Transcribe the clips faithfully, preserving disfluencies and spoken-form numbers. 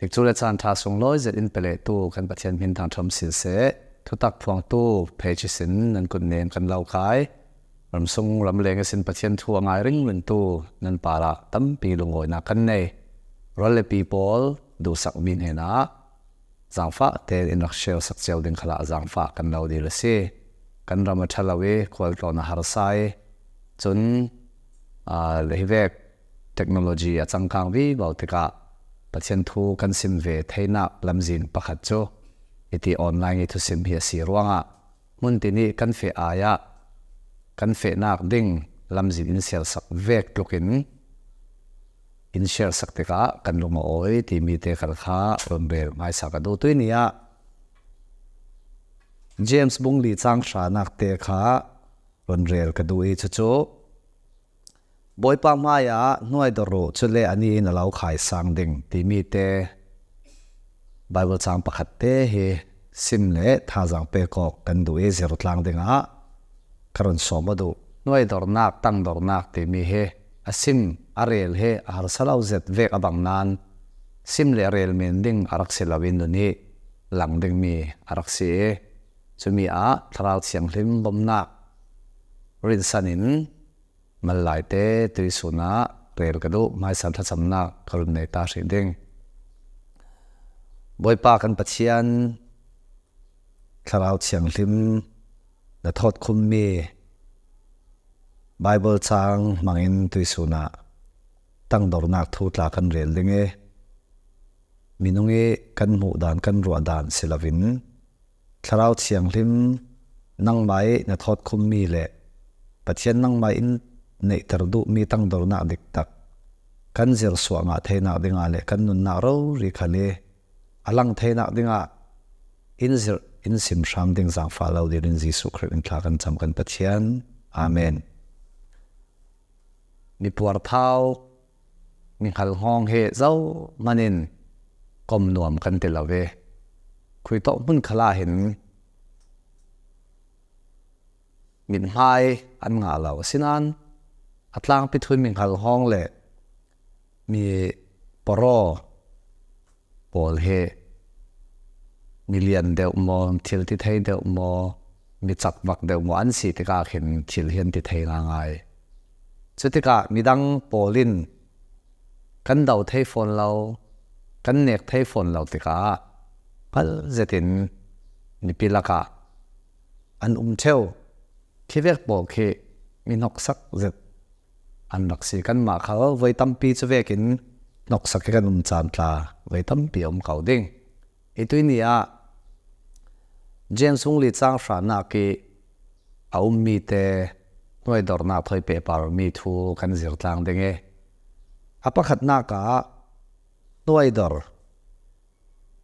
Tikcu le caan ṭha sunglawi zet in pe lehtu kan Pathian hmin thangṭhat siseh, thutak phuangtu pheichi sin nan kut nen kan lo kai. Ramsung ramleng sin Pathian thu a ngai ringringtu nan parah tampi lungawinak kan nei. Ral le pi pawl duhsak mi hnenah zangfah tein in rak share sak cio ding khalah zangfah kan lo dil a si. Kan ram a ṭha lo i khualtlawn a harsa i cun, aa, hi vek technology a cangkang vivo tikah Pathian thu kan sim ve theinak lamzin pakhat cu hiti online i thusim hi a si ruangah hmun tinih kan feh ai ah kan fehnak ding lamzin in sialsak vek tlukin in share sak tikah kan lung a awi timi te kal kha run rel hmaisa ka duh. Tuini ah James bung li cang hranak te kha run rel ka duh i cucu Bawipa hmaiah hnuai dor uh, cule ani in a lo khaisang ding timi te Bible cang pakhat te hi sim le thazaang pek awk kan duh i zirtlang dingah ka run sawm aw duh. Hnuai dornak, tang dornak timi hi a sim a rel hi a harsa lo zet vek a bang nain sim le rel men ding a rak si loin nun i lang dingmi a rak si i cumi ah Thlarau Thianghlim bomnak rinsan in mal lai te tuisun ah rel ka duh. Hmaisa thlacamnak ka run nei ta hrih ding. Bawipa kan Pathian, Thlarau Thianghlim na thawtkhummi Bible cang hmangin tuisun ah tangdornak thu tla kan rel ding i minung i kan hmuh dan, kan ruah dan si loin Thlarau Thianghlim nangmah i na thawtkhummi le Pathian nangmah in neihter duhmi tangdornak diktak kan zirsuah ngah theinak dingah le kan nunnak rori khal i a lang theinak dingah in zirh in sim hram ding zangfah lo dingin Jesuh Khrih in thla kan cam kan Pathian. Amen. Mipuar thau, mihngal hngawng hi zohman in kom nuam kan ti lo ve. Khui tawk hmun khalah hin mithmai an ngah lo. Asinain a tlangpi thu in mihngal hngawng le mi poro pawl hi mi lian deuh maw, thil ti thei deuh maw, mi cakvak deuh maw an si tikah khin thil hi an ti thei ngaingai. Cutikah midang pawl in kan do thei fawn lo, kan nek thei fawn lo tikah hngal zetin mipi lakah an um ṭheu. Khi vek pawl khi mi hnoksak zet an rak si. Kanmah khal voi tampi cu vekin hnoksak hi kan um caan tla voi tampi a um ko ding. Hi tuini ah James bung li cang hranak i a ummi te hnuaidornak thawi pehpar mi thu kan zirtlang ding i a pakhatnak ah hnuaidor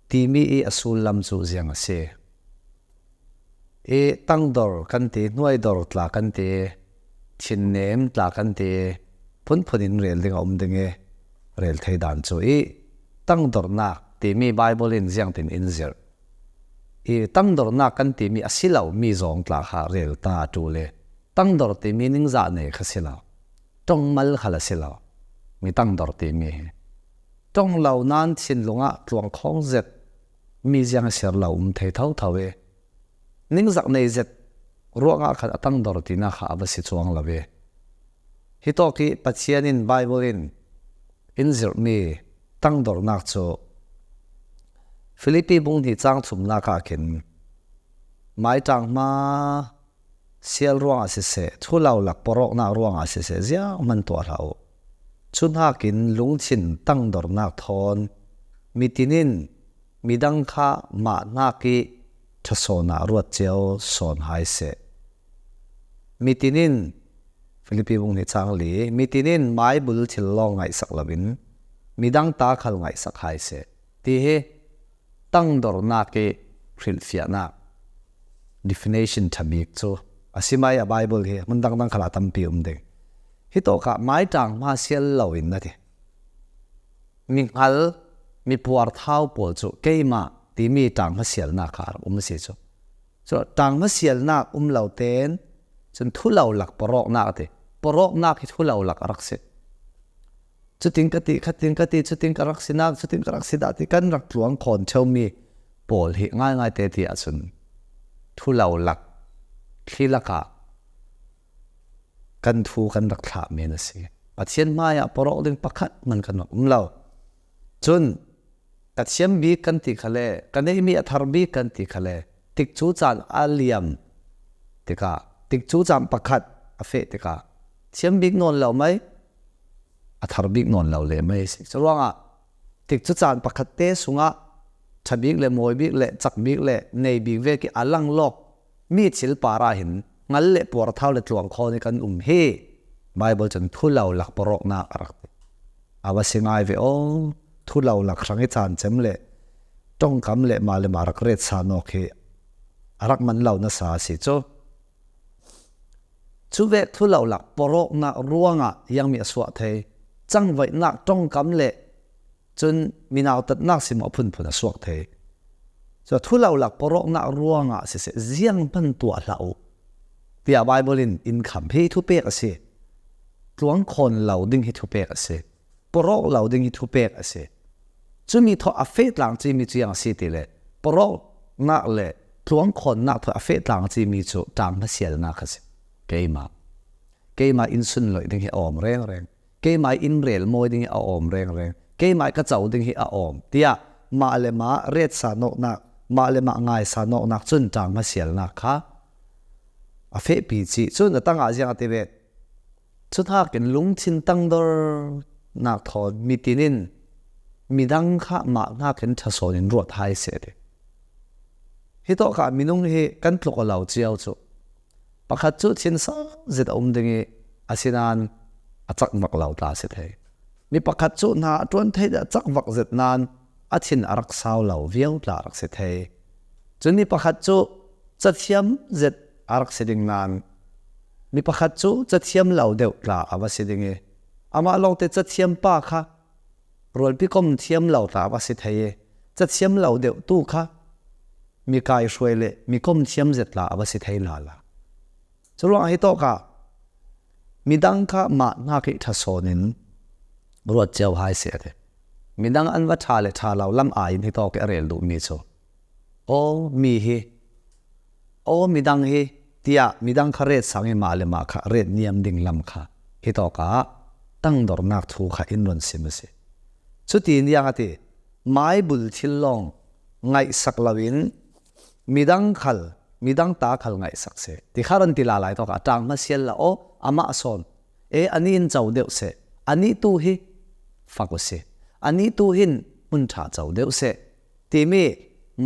timi i a sullam cu ziang a si? I tangdor kan ti, hnuaidor tla kan ti, thinnem tla kan ti, phunphun in rel ding a um ding i rel thei dan cu i tangdornak timi Bible in ziangtin in zirh? I tangdornak kan timi a si lo mi zong tla kha rel ta a ṭul i tangdor timi ningzah nei kha si lo, ṭongmal khal a si lo. Mi tangdor timi hi ṭong lo nain thinlung ah tluang khawng zet mi ziang a ser lo um thei thotho i ningzak nei zet ruangah khan a tangdor tinak kha a va si cuang lo i hi tawk i Pathian in Bible in in zirhmi tangdornak cu Filipi bung hnih cang thumnak ah khin maiṭang hma sial ruangah siseh, thulo lak porawknak ruangah siseh, zianghman tuah hlah uh. Cu hnakin lungthin tangdornak thawn mitin in midang kha mah hnak i ṭha sawn ah ruat cio sawn hai seh. Mitin in, Filipi bung hnih cang li, mitin in mai bul thil lawng ngaihsak loin midang ta khal ngaihsak hai seh, ti hi tangdornak i hrilhfiahnak definition ṭha bik cu a si mai. A Bible hi hmun dangdang khalah tampi um ding. Hi tawkah maiṭang hma sial loin na ti. Mihngal, mipuar thau pawl cu keimah timi ṭang hmasialnak kha a rak um a si cu. Cu ṭang hmasialnak um lo tein cun thulo lak porawknak a ti. Porawknak hi thulo lak a rak si. Cutin ka ti, khatin ka ti, cutin ka rak si nak, cutin ka rak si dah ti kan rak tluang khawn ṭheu mi pawl hi ngaingai te ti ahcun thu lo lak, thli lakah kan thu kan rak thlah men a si. Pathian hmaiah porh awk ding pakhat hman kan rak um lo. Cun ka thiam bik kan ti khale, ka neihmi a thar bik kan ti khale, tikcu caan a liam tikah, tikcu caan pakhat a feh tikah thiam bik nawn lo mai, a thar bik nawn lo le mai a si. Curuangah tikcu caan pakhat te sungah ṭha bik le mawi bik le cak bik le nei bik vek i a lang lawk mi thil parah hin ngal le puarthau le tluang khawn i kan um hi. Bible cun thu lo lak porh awknak a rak ti. A va si ngai ve aw, thu lo lak hrang i caan cem le ṭongkam le mah le mah rak retsa nawk hi a rak man lo nasa a si cu. Cu vek thu lo lak porh awknak ruangah ziangmi a suah thei, cangvaihnak, ṭongkam le cun mi nautatnak sim a phunphun a suak thei. Cun thu lo lak porh awknak ruangah siseh, ziang hman tuah hlah uh, tiah Bible in in kham. Hi thupek a si. Tluang khawn lo ding hi thupek a si. Porh awk lo ding hi thupek a si. Cumi thawh a feh tlang cimi cu ziang a si ti le, porh awknak le tluang khawnnak thawh a feh tlang cimi cu ṭang hmasialnak a si. Keimah, keimah in sunloih ding hi a awm rengreng. Keimah in rel mawi ding hi a awm rengreng. Keimah ka co ding hi a awm, tiah mah le mah retsa nawknak, mah le mah ngaisa nawknak cun ṭang hmasialnak kha a fehpi cih cun a tangah ziang a ti ve. Cu hnakin lungthin tangdornak thawn mitin in midang kha mah hnakin ṭha sawn in ruat hai seh a ti. Hitawkah minung hi kan tluk aw lo cio cu, pakhat cu thinsan zet a um ding i, asinain a cakvak lo tla a si thei. Mi pakhat cu hna a ṭuan thei a cakvak zet nain a thin a rak sau lo viau tla a rak si thei. Cun mi pakhat cu cathiam zet a rak si ding nain mi pakhat cu cathiam lo deuh tla a va si ding i, amah lawngte cathiam pa kha rualpi kom thiam lo tla a va si thei i, cathiam lo deuh tu kha mi kai hruai le mi kom thiam zet tla a va si thei lala. Curuangah hitawkah midang kha mah hnak i ṭha sawn in ruat cio hai seh a ti. Midang an va ṭha le ṭha lo lam ai in hitawk i a rel duhmi cu, aw mi hi, aw midang hi, tiah midang kha ret sang i mah le mah kha ret niam ding lam kha hitawkah tangdornak thu kha in run sim a si. Cutin ziang a ti, mai bul thil lawng ngaihsak loin midang khal, midang ta khal ngaihsak seh, ti kha run ti lala i tawkah a ṭang hmasial la aw, amah sawn, e, anih in co deuh seh, anih tu hi fak u si, anih tu hin hmun ṭha co deuh seh, timi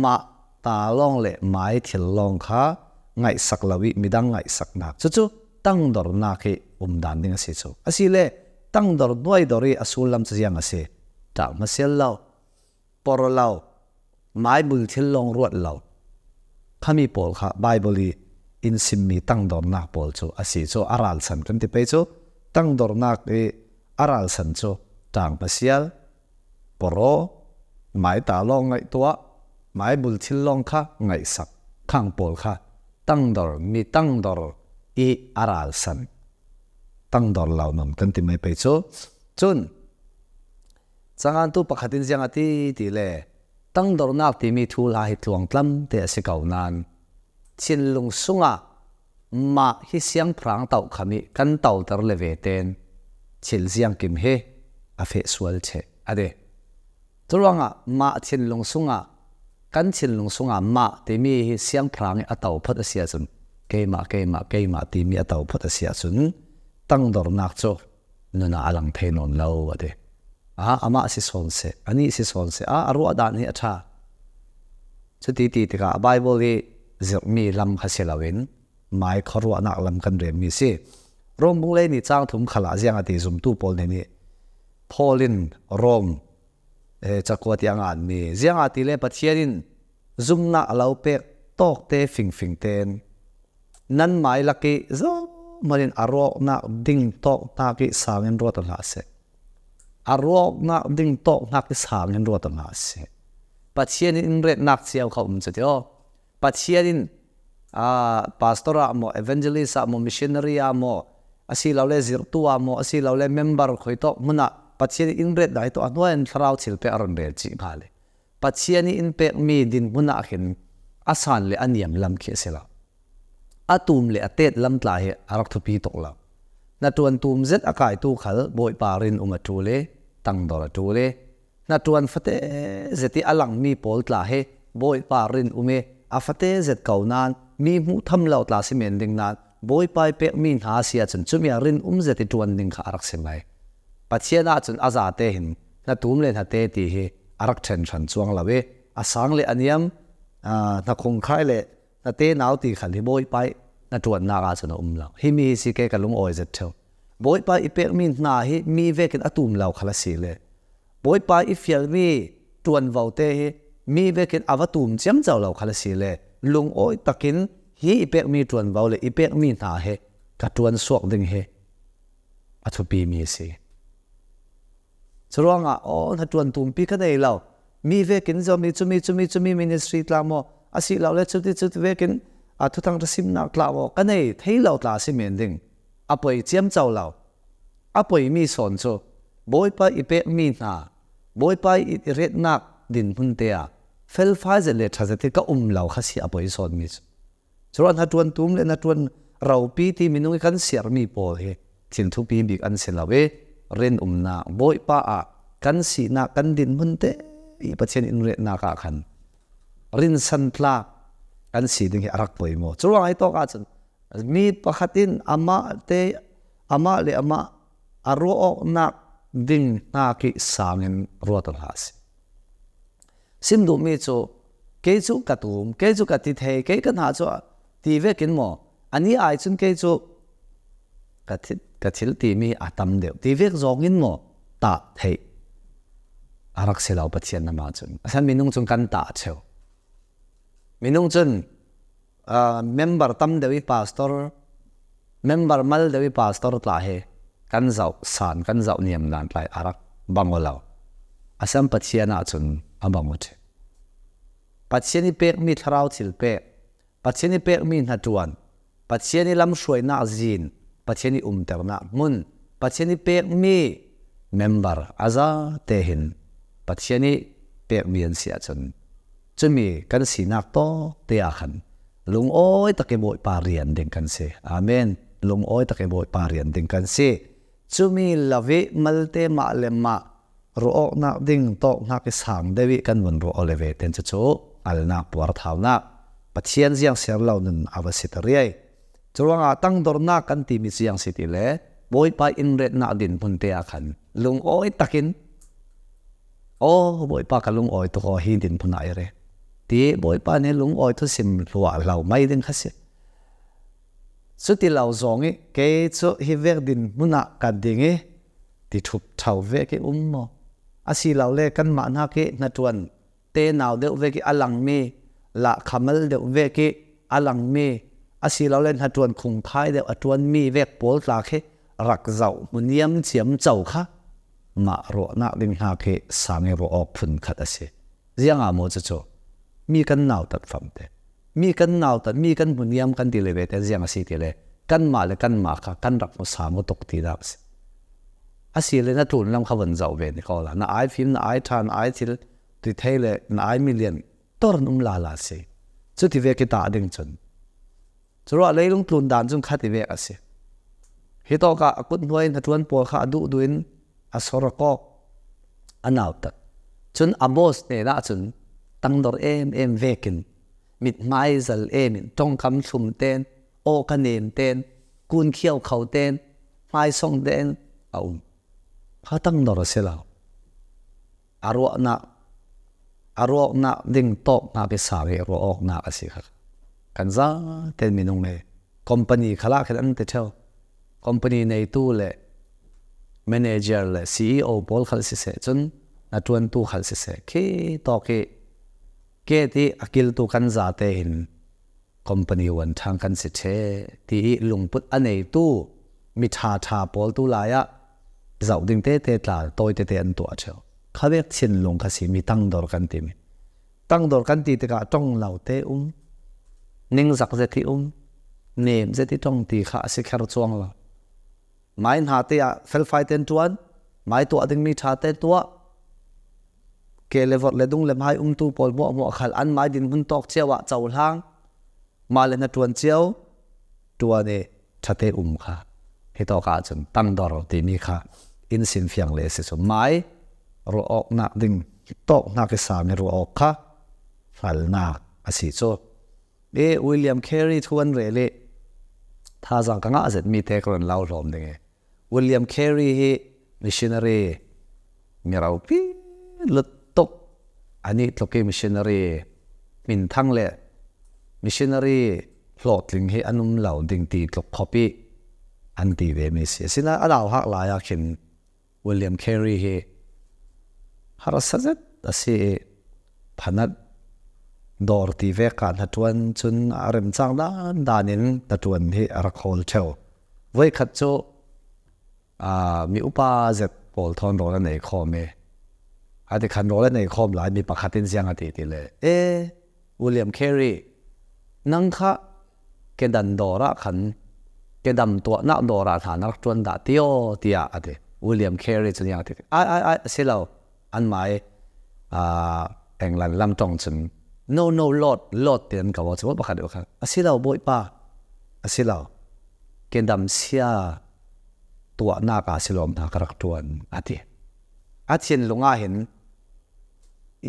mah ta lawng le mai thil lawng kha ngaihsak lo i midang ngaihsaknak cucu tangdornak i umdan ding a si cu. Asile tangdor hnuaidor i a sullam cu ziang a si? Ṭang hmasial lo, porh lo, mai bul thil lawng ruat lo khami pawl kha Bible i in simmi tangdornak pawl cu a si cu a ralsan kan ti pei cu. Tangdornak i a ralsan cu ṭang hmasial, porh aw, mai ta lawng ngaihtuah, mai bul thil lawng kha ngaihsak, khang pawl kha tangdor, mi tangdor i a ralsan, tangdor lo nun kan ti mai pei cu. Cun cangantu pakhat in ziang a ti ti le, tangdornak timi thu hla hi tluang tlamte a si ko nain, thinlung sungah mah hi siangpahrang tohkham i kan toter le ve tein thil ziangkim hi a feh sual ṭheh a ti. Curuangah mah thinlung sungah, kan thinlung sungah mah timi hi siangpahrang i a to phot a si ahcun, keimah, keimah, keimah timi a to phot a si ahcun, tangdornak cu nun ah a lang thei nawn lo a ti. A, amah si sawn seh, anih si sawn seh, a, a ruah dan hi a ṭha. Cuti ti tikah Bible i zirhmi lam kha si loin, mai khuaruahnak lam kan remmi si. Rom bung hleili cang thum khal ah ziang a ti, zumtu pawl hnen i Paul in Rom, eh, cakua tiang a nganmi, ziangahtile Pathian in zumhnak a lo pek tawkte fingfing tein nan mai lak i zohman in a ruahnak ding tawk hnak i sang in ruat aw hlah seh. A ruahnak ding tawk hnak i sang in ruat aw hlah seh. Pathian in in retnak cio kha um cu ti aw. Pathian in, aa, pastor ah maw, evangelist ah maw, missionary ah maw, asilole zirhtu ah maw, asilole member khuitawk hmun ah Pathian in in retna hi tawh a hnuai in thlarau thilpek a run rel cih ngai le. Pathian in in pekmi dinhmun ah hin a san le a niam lam khi a si lo. A tum le a tet lam tla hi a rak thupi tuk lo. Hnaṭuan tum zet a kaitu khal Bawipa rinum a ṭul e, tangdor a ṭul e. Hnaṭuan fate zet i a langmi pawl tla hi Bawipa rinum e, a fate zet ko nan, mi hmuh tham lo tla si men ding nan, Bawipa i pekmi hna a si ahcun cumi a rinum zet i ṭuan ding kha a rak si mai. Pathian ahcun a zate hin hnatum le hnate ti hi a rak ṭhen ṭhan cuang lo i a sang le a niam, aa, hnakhungkhai le hnate nau ti khal hi Bawipa i hnaṭuannak ahcun a um lo. Hi mi hi si ke ka lungawi zet ṭheu. Bawipa i pekmi hna hi mi vekin a tum lo khal a si le Bawipa i fialmi ṭuanvo te hi mi vekin a va tum ciamco lo khal a si le lungawi takin hi i pekmi ṭuanvo le i pekmi hna hi ka ṭuan suak ding hi a thupi mi a si. Curuangah, aw, hnaṭuan tumpi ka nei lo. Mi vekin zomi cumi, cumi, cumi ministry tla maw? A si lo le cuti, cuti vekin a thuthang ṭha simnak tla maw? Ka nei thei lo tla a si men ding. A poi ciamco lo. A poi mi sawn cu Bawipa i pekmi hna, Bawipa i i retnak dinhmun te ah felfai zet le ṭha zet hi ka um lo kha si a poi sawn mi cu. Curuangah hnaṭuan tum le hnaṭuan ropi ti minung i kan siarmi pawl hi thil thupi bik an si lo i rinumnak Bawipa ah kan sinak kan dinhmun te i Pathian in retnak ah khan rinsan tlak kan si ding hi a rak poimaw. Curuangah hi tawk ahcun mi pakhat in amah te, amah le amah a ruah awknak ding hna khi sangin ruat aw hlah a si. Sim duhmi cu, kei cu ka tum, kei cu ka ti thei, kei ka hna cu a ti vekin maw? Ani ai cun kei cu ka thil, ka thil timi a tam deuh ti vek zongin maw? Tah theih a rak si lo Pathian namah cun. A san minung cun kan tah cheu. Minung cun, aa, member tam deuh i pastor, member mal deuh i pastor tla hi kan zoh san, kan zoh niam nan tla hi a rak bang aw lo. A san Pathian ahcun a bang aw ṭheh. Pathian i pekmi thlarau thilpek, Pathian i pekmi hnaṭuan, Pathian i lamhruainak zin, Pathian i umternak hmun, Pathian i pekmi member a zate hin Pathian i pekmi an si ahcun cumi kan sinak tawk te ah khan lungawi tak i Bawipa rian ding kan si. Amen. Lungawi tak i Bawipa rian ding kan si. Cumi lo i malte mah le mah ruah awknak ding tawk hna khi sang deuh i kan vun ruah aw le ve ten cucu alnak puarthaunak Pathian ziang ser lo nun a va si ta riai. Curuangah tangdornak kan timi ziang si ti le Bawipa in retnak dinhmun te ah khan lungawi takin, aw, Bawipa ka lungawi tuk aw hi dinhmun ah i re ti Bawipa nih lungawi thusim hluah lo mai ding kha si. Cuti lo zong i kei cu hi vek dinhmun ah ka ding i ti ṭhup ṭhau vek i um maw? A si lo le kanmah hna khi hnaṭuan te nau deuh vek i a langmi, lah khamal deuh vek i a langmi, a si lo le hnaṭuan khungkhai deuh a ṭuanmi vek pawl tla khi rak zoh hmu niam ciamco kha mah ruahnak ding hna khi sang i ruah awk phun khat a si. Ziangah maw cucu? Mi kan nautat famte. Mi kan nautat, mi kan hmu niam kan ti le ve te ziang a si ti le kanmah le kanmah kha kan rak hmu sang aw tuk tinak a si. A si le na tlun lam kha van zoh ve ni ko la. Na ai fim, na ai ṭha, na ai thil ti thei le na ai milian tor an um lala si. Cuti vek i tah ding cun. Curuah leilung tlun dan cun khat i vek a si. Hi tawkah a kut hnuai hnaṭuan pawl kha a duh duh in a sor a kawk, a nautat. Cun a boss hnenah cun tangdor em em vekin, mithmai zal em in, ṭongkam thlum ten, awka nem ten, kun khiau kho ten, hmaisong ten a um. Kha tangdor a si lo. A ruahnak, a ruahnak ding tawk hna khi sang i ruah awknak a si kha. Kan zaten minung he company khalah khin an ti ṭheu. Company neitu le manager le C E O pawl khal siseh cun hnaṭuantu khal siseh khi tawk i ke ti a kiltu kan zate hin company wanṭhang kan si ṭheh ti i lungput a neitu mi ṭha ṭha pawl tu lai ah zoh ding tete tla tawi tete an tuah ṭheu. Kha vek thinlung kha si mi tangdor kan timi. Tangdor kan ti tikah ṭong lo te um, ningzak zet i um, nem zet i ṭong ti kha a si kher cuang lo. Mai hna te ah felfai ten ṭuan, Mai tuah ding mi ṭhate tuah. Ke le vawrh le dung le hmai umtu pawl hmuahhmuah khal an mai dinhmun tawk cio ah cohlang. Mah le hnaṭuan cio, ṭuan i ṭhate um kha. Hi tawkah cun tangdor timi kha in simfiang le a si cu mai ruah awknak ding tawk hna kisang i ruah awk kha hralnak a si cu. I William Carey thu an rel i thazaang ka ngah zetmi te ka run lo hlawm ding i William Carey hi missionary mi ropi lutuk, anih tluk i missionary hminthang le missionary hlawhtling hi an um lo ding ti tluk khawp i an ti ve mi si. Asinain a nauhak lai ah khin William Carey hi harsa zet a si i phanat dawr ti vek ah hnaṭuan cun a remcang dan dan in hnaṭuan hi a rak hawl ṭheu. Voikhat cu aa, mi upa zet pawl thawn rawl an ei khawm i, a ti khan rawl an ei khawm lai mi pakhat in ziang a ti ti le, e, William Carey, nang kha kedan dawr ah khan, kedam tuahnak dawr ah hna na rak ṭuan dah ti aw, tiah a ti. William Carey cun ziang a ti ti, ai, ai, ai, a si lo, an mai, aa, England lam ṭong cun, no, no, Lord, Lord, tiah an ko aw cu pakhat i pakhat, a si lo, Bawipa, a si lo, kedam sia tuahnak ah si lawm hna ka rak ṭuan, a ti. A thinlung ah hin,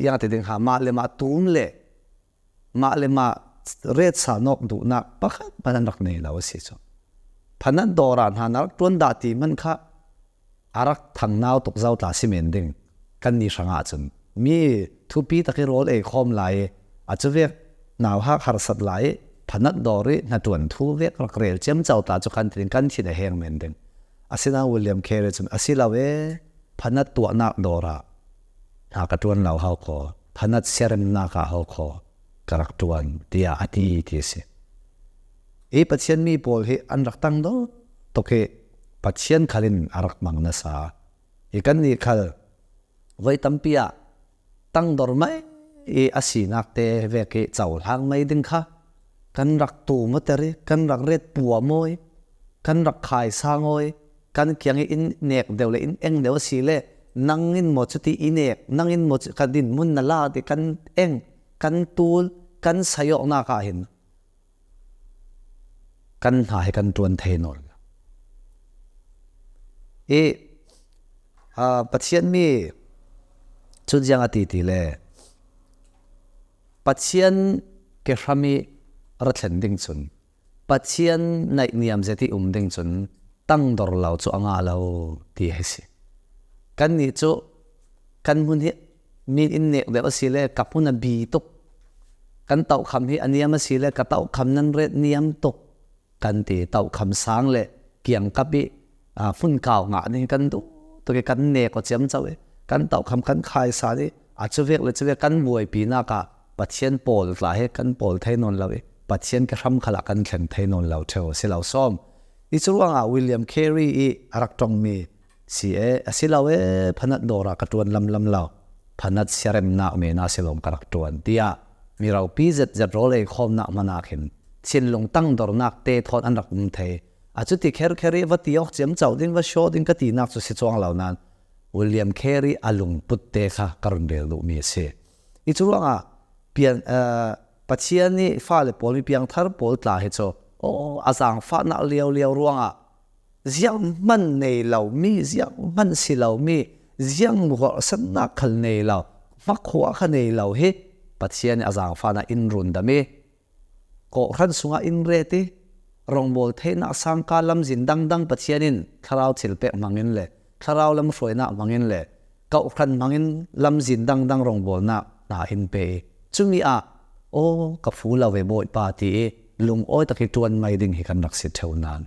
ziang ti ding ha, mah le mah tum le mah le mah retsa nawk duhnak pakhat hmanh an rak nei lo a si cu. Phanat dawr ah hna na rak ṭuan dah ti hmanh kha a rak thangnau tuk zo tla si men ding. Kannih hrangah cun mi thupi tak i rawl ei khawm lai i, a cu vek nauhak harsat lai i, phanat dawr i hnaṭuan thu vek rak rel ciamco tla cu kan ti ding, kan thin a heng men ding. Asinain William Carey cun, a si lo e, phanat tuahnak dawr ah hna ka ṭuan lo hau khaw, phanat siaremnak ah hau khaw ka rak ṭuan, tiah a ti, ti a si. I Pathian mi pawl hi an rak tangdor tuk i Pathian khal in a rak hmang nasa. I kannih khal voi tampi ah tangdor mai i a sinak te vek i cohlang mai ding kha kan rak tum awter i, kan rak ret puam aw i, kan rak khaisang aw i, kan kiang i in nek deuh le in eng deuh a si le, nang in maw cuti i nek, nang in maw cu ka dinhmun na lak ti kan eng, kan tul, kan sai awknak ah hin kan hna hi kan ṭuan thei nawn lo. I, aa, Pathian mi cun ziang a ti ti le, Pathian kehram i ra thlen ding cun, Pathian naihniam zet i um ding cun tangdor lo cu a ngah lo ti hi si. Kannih cu kan hmun hi min in nek deuh a si le ka hmun a bi tuk, kan tohkham hi a niam a si le ka tohkham nan ret niam tuk kan ti. Tohkham sang le kiangkap i, aa, hmun kau ngah ning kan duh tuk i kan nek aw ciamco i kan tohkham kan khaisan i, a cuvek le cuvek kan buaipinak ah Pathian pawl tla hi kan pawl thei nawn lo i Pathian kehram khal ah kan thleng thei nawn lo ṭheu a si lo sawm. I cu ruangah William Carey i a rak ṭongmi si e, a si lo e, phanat dawr ah ka ṭuan lamlam lo, phanat siaremnak men ah si lawm ka rak ṭuan, tiah mi ropi zetzet rawl ei khawmnak hmanh ah khin thinlung tangdornak te thawn an rak um thei. A cuti kherkher i va ti awk ciamco ding, va show ding ka tinak cu si cuang lo nain William Carey a lungput te kha ka run rel duhmi a si. I cu ruangah pian, aa, Pathian i fale pawl, mi piangthar pawl tla hi cu, aw, a zaangfahnak liaulio ruangah zianghman nei lomi, zianghman si lomi, ziangmuhawlhsannak khal nei lo, hmakhua kha nei lo hi Pathian i a zaangfahnak in rundam i, kawhhran sungah in ret i, rawngbawl theihnak sangka lamzin dangdang Pathian in thlarau thilpek hmangin le thlarau lamhruainak hmangin le kawhhran hmangin lamzin dangdang rawngbawlnak hna in pe i, cumi ah, aw, ka fu lo ve Bawipa, ti i lungawi tak i ṭuan mai ding hi kan rak si ṭheu nain,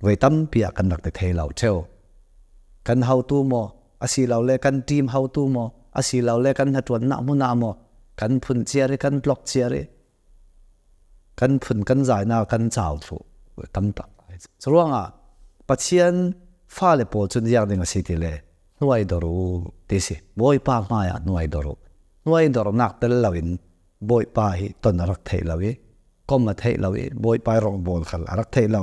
voi tampi ah kan rak ti thei lo ṭheu. Kan hotu maw, asilole kan ṭim hotu maw, asilole kan hnaṭuannak hmun ah maw, kan phun ciar i, kan tlok ciar i, kan phun kan zainak kan cau thluh tam tak. Curuangah Pathian fale pawl cun ziang ding a si ti le, hnuai dor u ti si. Bawipa hmaiah hnuai dor u. Hnuai dornak tel loin Bawipa hi ton a rak theih lo i, kom a theih lo i, Bawipa i rawngbawl khal a rak theih lo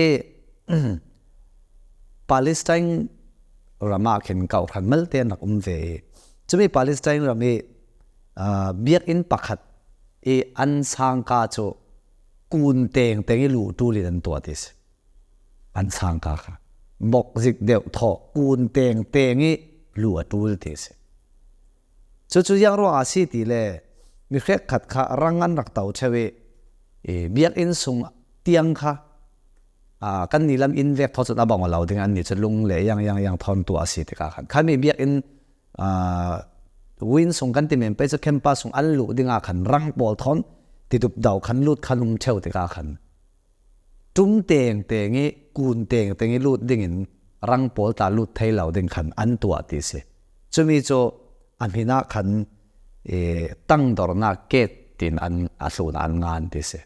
i, aa, Palestine ramah khin kawhhran malte an rak um ve i, cumi Palestine ram i, aa, biakinn pakhat i an sangka cu kun tengteng i luh ṭul in an tuah ti si. An sangka kha bawk zik deuh thawh kun tengteng i luh a ṭul ti si. Cucu ziang ruangah a si ti le mi hrekkhat kha rang an rak to ṭheu i, i biakinn sung tiang kha, aa, kan ni lam inn vek thaw cun a bang aw lo ding an ni cu lung le yang yang yang thawn tuah a si tikah khan khami biakinn, aa, win sung kan ti men pei cu campus sung an luh dingah khan rang pawl thawn ti dupdau khan lut khan um ṭheu tikah khan ṭum tengteng i kun tengteng i lut dingin rang pawl tla lut thei lo ding khan an tuah ti si. Cumi cu a hmin ah khan, eh, tangdornak gate tiin an, a hlun ah an ngan ti si.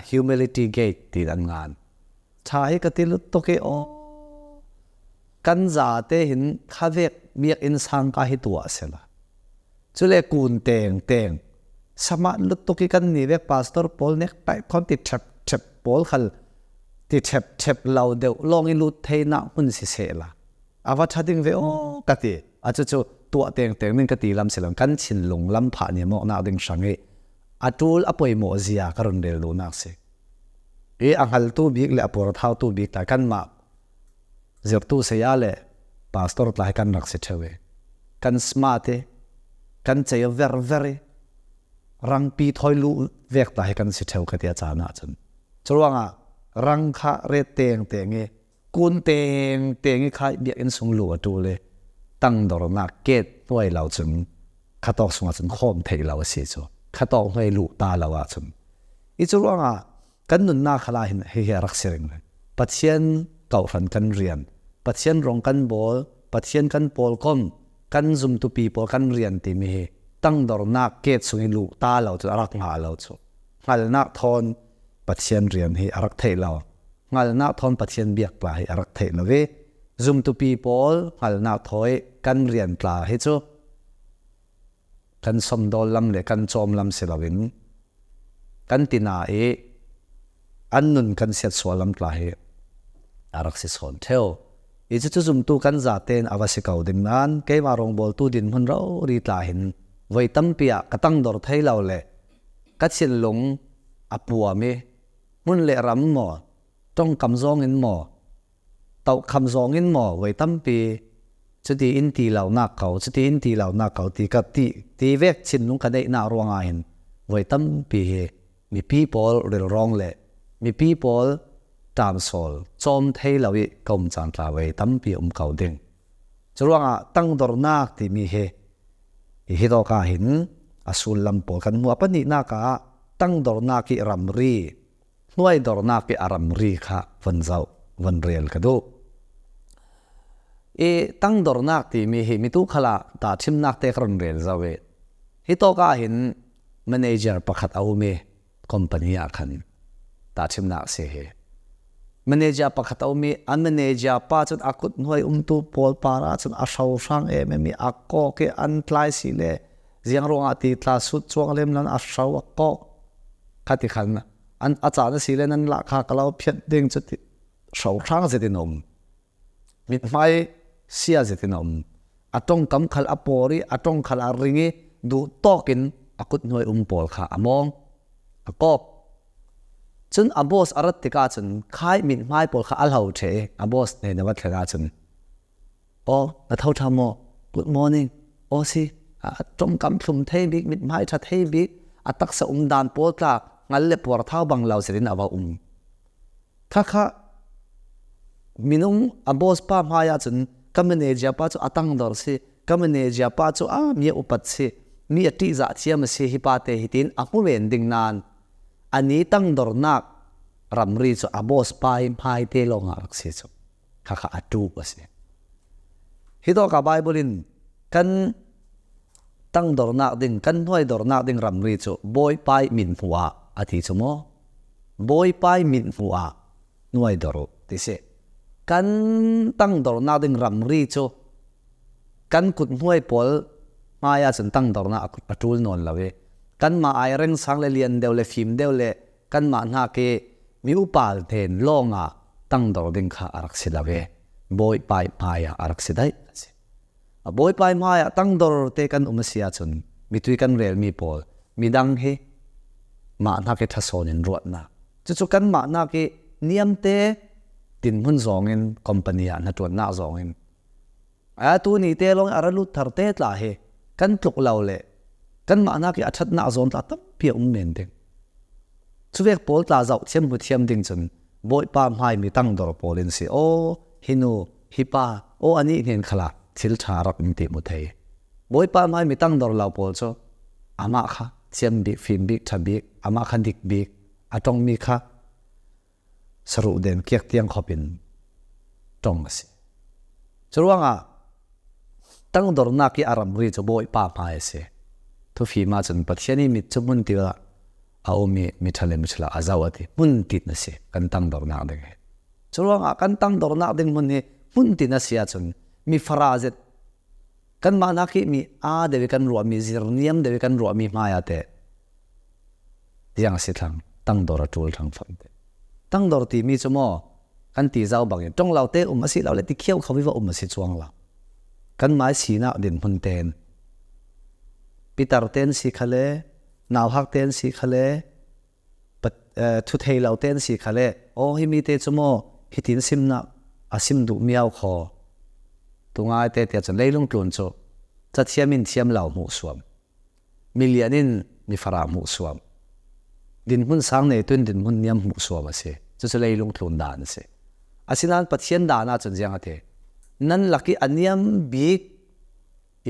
Humility gate tiin an ngan. Ṭha hi ka ti lutuk i aw, kan zate hin khavek biakinn sangka hi tuah a si la. Cule kun tengteng samat lutuk i kan ni vek pastor pawl nek taih khawn ti ṭhep ṭhep pawl khal ti ṭhep ṭhep lo deuh lawng i lut theinak hmun siseh la, a va ṭha ding ve aw ka ti. A cucu tuah tengteng ding ka ti lam si lo, kan thinlung lam phah niam awknak ding hrang i a ṭul a poimawh zia ka run rel duhnak si. I a hngaltu bik le a puarthautu bik tla kanmah zirhtu saya le pastor tla hi kan rak si ṭheu i kan smart i kan cei verver i rangpi thawi luh vek tla hi kan si ṭheu ka ti a caan ahcun. Curuangah rang kha ret tengteng i kun tengteng i kha biakinn sung luh a ṭul i tangdornak gate hnuai lo cun khatawk sungah cun khawm theih lo a si cu khatawk hnuai luh ta lo ahcun. I curuangah kan nunnak khalah hin hihi a rak si ringring. Pathian kawhhran kan rian, Pathian rawng kan bawl, Pathian kan pawlkom, kan zumtupi pawl kan rian timi hi tangdornak gate sung i luh ta lo cun a rak hnga lo cu. Hngalnak thawn Pathian rian hi a rak theih lo. Hngalnak thawn Pathian biak tla hi a rak theih lo i zumtupi pawl hngalnak thawi kan rian tla hi cu kan somdawl lam le kan cawm lam si loin kan tina i an nun kan siatsuah lam tla hi a rak si sawn ṭheu. I cucu zumtu kan zatein a va si ko ding nain keimah rawngbawltu dinhmun rori tla hin voi tampi ah ka tangdor thei lo le ka thinlung a puam i hmun le ram maw, ṭongkam zawng in maw, tohkham zawng in maw, voi tampi cuti in ti lonak ko, cuti in ti lonak ko ti ka ti, ti vek thinlung ka neihnak ruangah hin voi tampi hi mipi pawl rilrawng le mipi pawl ṭamsawl cawm thei lo i ka um caan tla voi tampi a um ko ding. Curuangah tangdornak timi hi hi hitawk ah hin a sullam pawl kan hmu. A pahnihnak ah tangdornak i ramri, hnuaidornak i a ramri kha von zoh, von rel ka duh. I tangdornak timi hi mitu khalah tahṭhimnak te ka run rel zo i hitawk ah hin manager pakhat a um i company ah khan tahṭhimnak a si hi. Manager pakhat a um i a manager pa cun a kut hnuai umtu pawl par ah cun a hrohrang em em i a kawk i an tlai si le ziang ruangah ti tla sut cuang lem nan a hro a kawk kha ti khan an a caan a si le nan lah kha ka lo phiat ding cu ti hrohrang zet in a um. Mithmai sia zet in a um. A ṭongkam khal a pawr i a ṭong khal a ring i duhtawk in a kut hnuai um pawl kha a mawng, a kawk. Cun a boss a rat tikah cun khai mithmai pawl kha a hlo ṭheh i a boss hnen a va thlen ahcun, "Aw, na tho ṭha maw? Good morning." "Aw si." A ṭongkam thlum thei bik, mithmai ṭha thei bik, a taksa um dan pawl tla hngal le puarthau bang lo zet in a va um. Khakha minung a boss pa hmai ahcun ka manager pa cu a tangdor si, ka manager pa cu a mi a upat si, mi a ṭihzah thiam a si, hi pa te hitin a hmu men ding nain a ni tangdornak ramri cu a boss pa i hmai te lawngah a rak si cu. Khakha a ṭuk a si. Hitawk ah Bible in kan tangdornak ding, kan hnuaidornak ding ramri cu Bawipa i mithmuh ah a ti cu maw? Bawipa i mithmuh ah hnuaidor uh ti si. Kan tangdornak ding ramri cu kan kut hnuai pawl hmai ahcun tangdornak a, a ṭul nawn lo i kanmah ai reng sang le lian deuh le fim deuh le kanmah hnak i mi upa hnen lawngah tangdor ding kha a rak si lo ve. Bawipa ih hmaiah a rak si daih a si. A Bawipa ih hmaiah tangdorte kan um a si ahcun mitui kan relmi pawl, midang hi mah hnak ih ṭha sawn in ruahnak, cucu kanmah hnak ih niamte dinhmun zawngin, company ah hnaṭuannak zawngin, a, tuni te lawng a ra lut tharte tla hi kan tluk lo le kanmah hnak ih a ṭhatnak zawn tla tampi a um men ding. Cuvek pawl tla zoh thiam hmu thiam ding cun Bawipa hmai mi tangdor pawl in si. Aw, hi nu, hi pa, aw, anih hnen khalah thil ṭha a rak um ti hmu thei. Bawipa hmai mi tangdor lo pawl cu amah kha thiam bik, fim bik, ṭha bik, amah kha dik bik, a ṭongmi kha saruh den kiak tiang khawp in ṭong a si. Curuangah tangdornak ih a ramri cu Bawipa hmai a si. Thufim ahcun Pathian ih mit cu hmun ti ah a um ih mi ṭha le mi ṭha lo a zoh a ti. Hmun tin a si kan tangdornak ding hi. Curuangah kan tangdornak ding hmun hi hmun tin a si ahcun mi fara zet, kanmah hnak ih mi aa deuh ih kan ruahmi, zirniam deuh ih kan ruahmi hmai ah teh ziang a si thlang, tangdor a ṭul thlang fam te. Tangdor timi cu maw kan ti zau bangin ṭong lo te um a si lo le ti khiau kho ih va um a si cuang lo. Kanmah ih sinak dinhmun ten, pitar ten si khale, nauhak ten si khale, pat-, eh, thu thei lo ten si khale, aw, himi te cu maw hitin simnak a sim duh miau kho. Tungai te tiah cun leilung tlun cu cathiam in thiam lo hmuh suam. Milian in mi fara hmuh suam. Dinhmun sang neitu in dinhmun niam hmuh suam a si. Cucu leilung tlun dan a si. Asinain Pathian dan ahcun ziang a ti? Nan lak ih a niam bik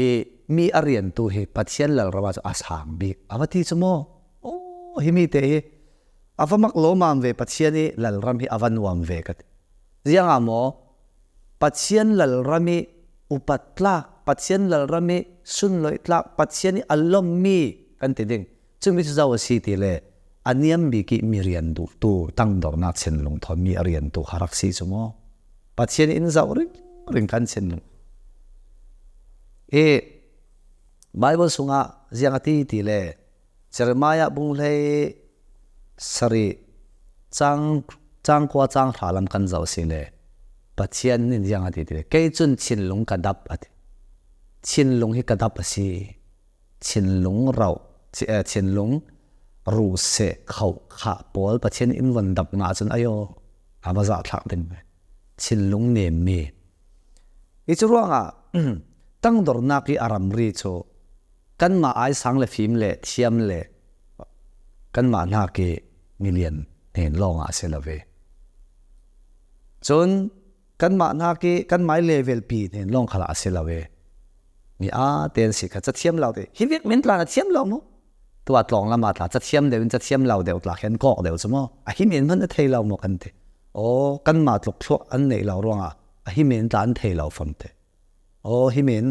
ih mi a riantu hi Pathian lalram ahcun a sang bik a va ti cu maw? Aw, himi te hi a va mak lawmam ve, Pathian ih lalram hi a va nuam ve ka ti. Ziangah maw? Pathian lalram ih upat tlak, Pathian lalram ih sunloih tlak, Pathian ih a lommi kan ti ding. Cumi cu zo a si ti le a niam bik ih mi rian duhtu, tangdornak thinlung thawn mi a riantu kha rak si cu maw? Pathian in zoh ringring kan thinlung. Ih Baibal sungah ziang a ti ti le Jeremiah bung hlei sarih cang, cang kua cang hra lam kan zoh si le Pathian in ziang a ti ti le, kei cun thinlung ka dap a ti. Thinlung hi ka dap a si. Thinlung rauh, thi-, eh, thinlung ruh seh khoh khah pawl Pathian in von dap ngah cun ayo, a va zahthlak ding. Thinlung nemmi. Hi cu ruangah tangdornak ih a ramri cu kanmah aisang le fim le thiam le kanmah hnak ih milian hnen lawngah a si lo ve. Cun kanmah hnak ih kanmah ih level pi hnen lawng khalah a si lo ve. Mi aa ten si kha cathiam lo te. Hi vek min tla na thiam lo mu? Tuah tlawng lam ah tla cathiam deuh in cathiam lo deuh tla khi an kawk deuh cu maw? A hi men hmanh a thei lo mu kan ti. Aw, kanmah tluk thluak an neih lo ruangah a hi men tla an thei lo fam te. Aw, hi men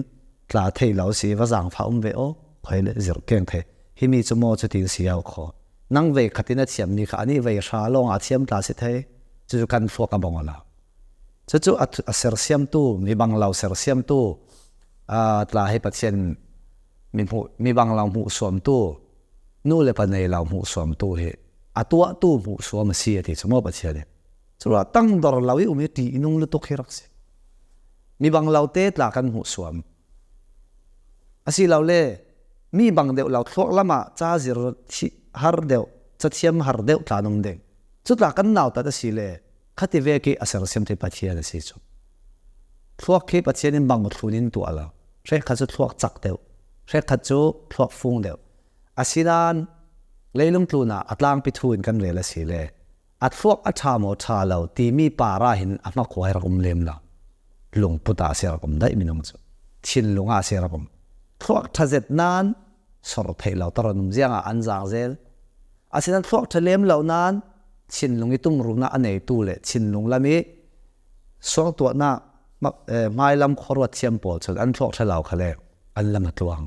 tla thei lo si, va zaangfah um ve aw, khoi le zirh keng thei. Himi cu maw cutin si au kho. Nang vei khat in a thiammi kha anih vei hra lawngah a thiam tla si thei. Cucu kan thluak a bang aw lo. Cucu a, a sersiamtu, mi bang lo sersiamtu, aa, tla hi Pathian mi hmuh, mi bang lo hmuh suamtu, nu le pa nei lo hmuh suamtu hi a tuahtu hmuh suam a si a ti cu maw Pathian in. Curuah tangdor lo ih um hi ṭihnung lutuk hi rak si. Mi bang lo te tla kan hmuh suam. Asilole mi bang deuh lo thluak lamah ca zir thi-, har deuh, cathiam har deuh tla an um ding. Cu tla kan nautat a si le khati vek ih a sersiam thei Pathian a si cu. Thluak khi Pathian in bang thlun in tuah lo. Hrekkhat cu thluak cak deuh, hrekkhat cu thluak fung deuh. Asinain leilung tlunah a tlangpi thu in kan rel a si le a thluak a ṭha maw ṭha lo timi par ah hin a hmakhua hi rak um lem lo. Lungput ah a si rak um daih minung cu. Thinlung ah a si rak um. Thluak ṭha zet nain sor theih lo tar an um ziangah an zaang zel. Asinain thluak ṭha lem lo nain thinlung ih tumrunak a neitu le thinlung lam ih suangtuahnak mak-, eh, hmailam khuaruat thiam pawl cun an thluak ṭha lo khale an lam a tluang.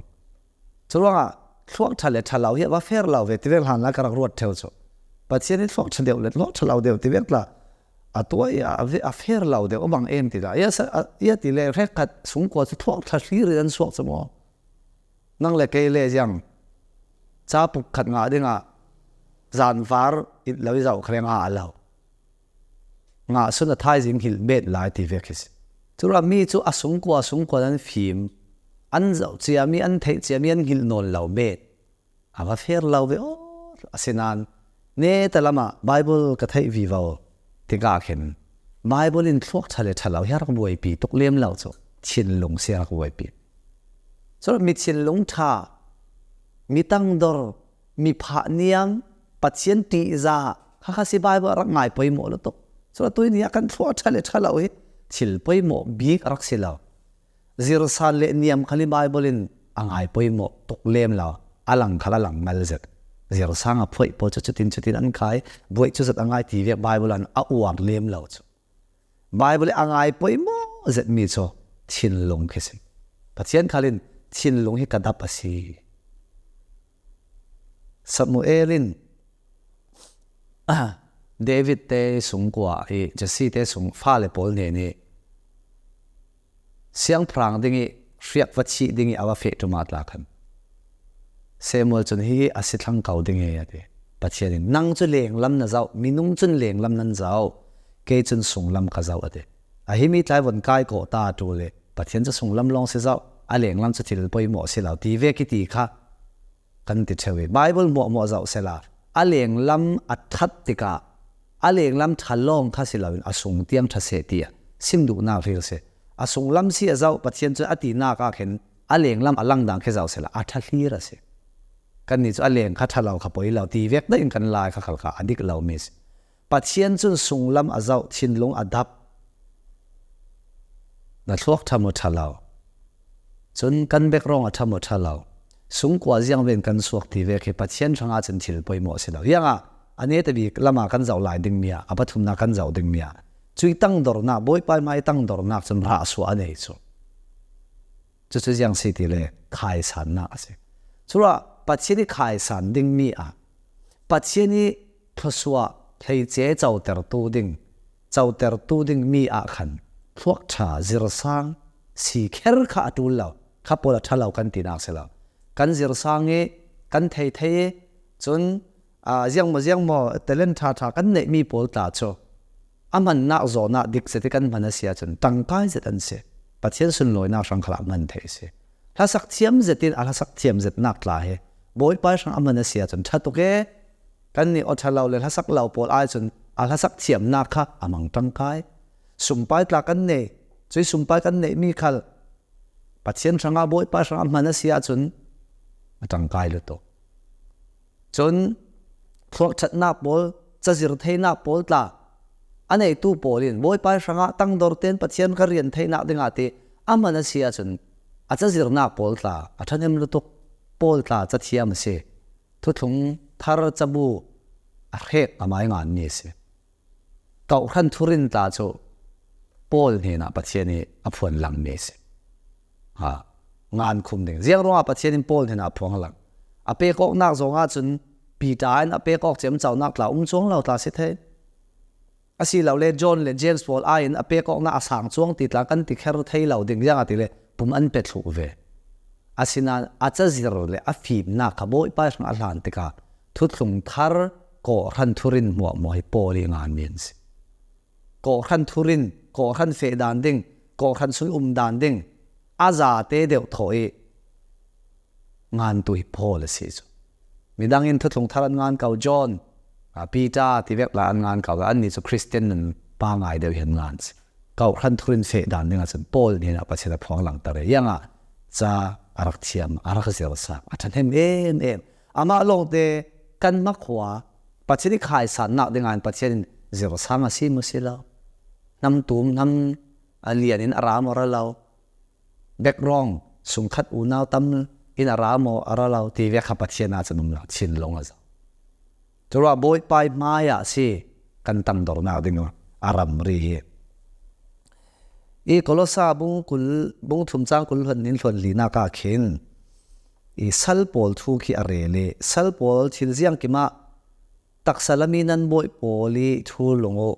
Curuangah thluak ṭha le ṭha lo hi a va fer lo ve tivek hlan lai ka rak ruat ṭheu cu. Pathian ih thluak ṭha deuh le thluak ṭha lo deuh tivek tla a tuah ih a ve-, a fer lo deuh a bang em ti tla. Ia sa-, a, ia ti le hrekkhat sungkua cu thluak ṭha hlir in an suak cu maw? Nang le kei le ziang ca puk khat ngah dingah zanvar it lo ih zoh kha le ngah a lo. ngahsun a thaizing hilh bet lai ti vek hi si. Cura mi cu a sungkua sungkua an fim, an zoh ciami, an theih ciami an hilh nawn lo bet. A va fer lo ve aw, asinain neta lamah Bible ka theih vivo tikah khin Bible in thluak ṭha le ṭha lo hi a rak buaipi tuk lem lo cu thinlung si a rak buaipi. Cura mi thinlung ṭha, mi tangdor, mi phah niam, Pathian ṭihzah kha kha si Bible a rak ngai poimawh lutuk. Cura tuini ah kan thluak ṭha le ṭha lo hi thil poimawh bik a rak si lo. Zirsan le niam khal hi Bible in a ngai poimawh tuk lem lo. A lang khal a lang mal zet. Zirsang a phoih pawl cu cutin cutin an kai, buaih cu zet a ngai ti vek Bible an a uar lem lo cu. Bible a ngai poimawh zetmi cu thinlung khi si. Pathian khal in thinlung hi ka dap a si. Samuel in David te sungkua i Jesse te sung fale pawl hnen i siangpahrang ding i hriak va chih ding i a va feh ṭum ah tla khan Samuel cun hi a si thlang ko ding i a ti. Pathian in, "Nang cu lenglam na zoh, minung cun lenglam nan zoh, kei cun sunglam ka zoh," a ti. A himi tlai von kai kawh ta ṭul i Pathian cu sunglam lawng si zoh, a lenglam cu thil poimawh si lo ti vek i ti kha kan ti ṭheu i Bible hmuahhmuah zoh sela a lenglam a ṭhat tikah a lenglam ṭha lawng kha si loin a sung tiang ṭha seh tiah sim duhnak hril si. A sunglam si a zoh Pathian cun a tinak ah khin a lenglam a langdang khi zoh sela a ṭha hlir a si. Kannih cu a leng kha ṭha lo kha poi lo ti vek dahin kan lai kha khal kha a dik lomi si. Pathian cun sunglam a zoh, thinlung a dap. Na thluak ṭha maw ṭha lo? Cun kan background a ṭha maw ṭha lo? Sungkua ziangven kan suak ti vek hi Pathian hrangah cun thil poimawh a si lo. Ziangah a neta bik lamah kan zoh lai dingmi ah, a pathumnak kan zoh dingmi ah, cuih tangdornak, Bawipa hmai tangdornak cun rah suah a nei cu. Cucu ziang si ti le khaisannak a si. Cura Pathian i khaisan dingmi ah, Pathian i thluasuah hleice cotertu ding, cotertu ding mi ah khan thluak ṭha, zirsang si kher kha a ṭul lo, kha pawl a ṭha lo kan tinak si lo. Kan zirsang i kan thei thei i cun, aa, ziangmaw ziangmaw talent ṭha ṭha kan neihmi pawl tla cu a hmannak zawnah dik zet i kan hman a si ahcun ṭangkai zet an si. Pathian sunlawinak hrang khalah hman theih a si. Hlasak thiam zet in a hlasak thiam zetnak tla hi Bawipa hrang a hman a si ahcun ṭha tuk e. Kannih aw ṭha lo le hlasak lo pawl ai cun a hlasak thiamnak kha a mang ṭangkai. Sumpai tla kan nei, cui sumpai kan neihmi khal Pathian hrangah Bawipa hrangah hman a si ahcun a ṭangkai lutuk. Cun thluak ṭhatnak pawl, cazir theinak pawl tla a neitu pawl in Bawipa hrangah tangdor tein Pathian ka rian theinak dingah ti a hman a si ahcun a cazirnak pawl tla a ṭhahnem lutuk pawl tla cathiam a si. Thuthlung thar cabu a hrek a mai nganmi a si. Kawhhran thurin tla cu Paul hnenah Pathian i a phuan langmi a si. Ha, ngan khum ding. Ziang ruangah Pathian in Paul hnenah a phuang lang? A pek awknak zong ahcun Peter in a pek awk ciamconak tla um cuang lo tla si thei. Asilole John le James pawl aiin a pek awknak a sang cuang ti tla kan ti kher thei lo ding, ziangahtile pum an pe thluh ve. Asinain a cazir le a fimnak kha Bawipa hrang a hlan tikah thuthlung thar kawhhran thurin hmuahhmuah hi Paul i nganmi an si. Kawhhran thurin, kawhhran feh dan ding, kawhhran sung um dan ding, a zate deuh thawh i ngantu hi Paul a si cu. Midang in thuthlung thar an ngan ko, John, a, Peter ti vek la an ngan ko, annih cu Khristian nun pa ngai deuh hi an ngan si. Kawhhran thurin feh dan dingah cun Paul hnenah Pathian a phuang langter i, ziangah ca a rak thiam, a rak zirsak, a ṭhahnem em em. Amah lawngte kan hmakhua Pathian i khaisannak dingah in Pathian in zirsang a si maw si lo? Hnam tum, hnam a lian in a ra maw ra lo? Background, sungkhat unau tam in a ra maw a ra lo ti vek kha Pathian ah cun um lo, thinlung a zoh. Curuah Bawipa i hmaiah a si kan tangdornak ding a ramri hi. I Kolosa bung kul, bung thum cang kul hluan nin hluan linak ah khin i sal pawl thu khi a rel i sal pawl thil ziangkim ah taksa lam i nan bawih pawl i thu lung uh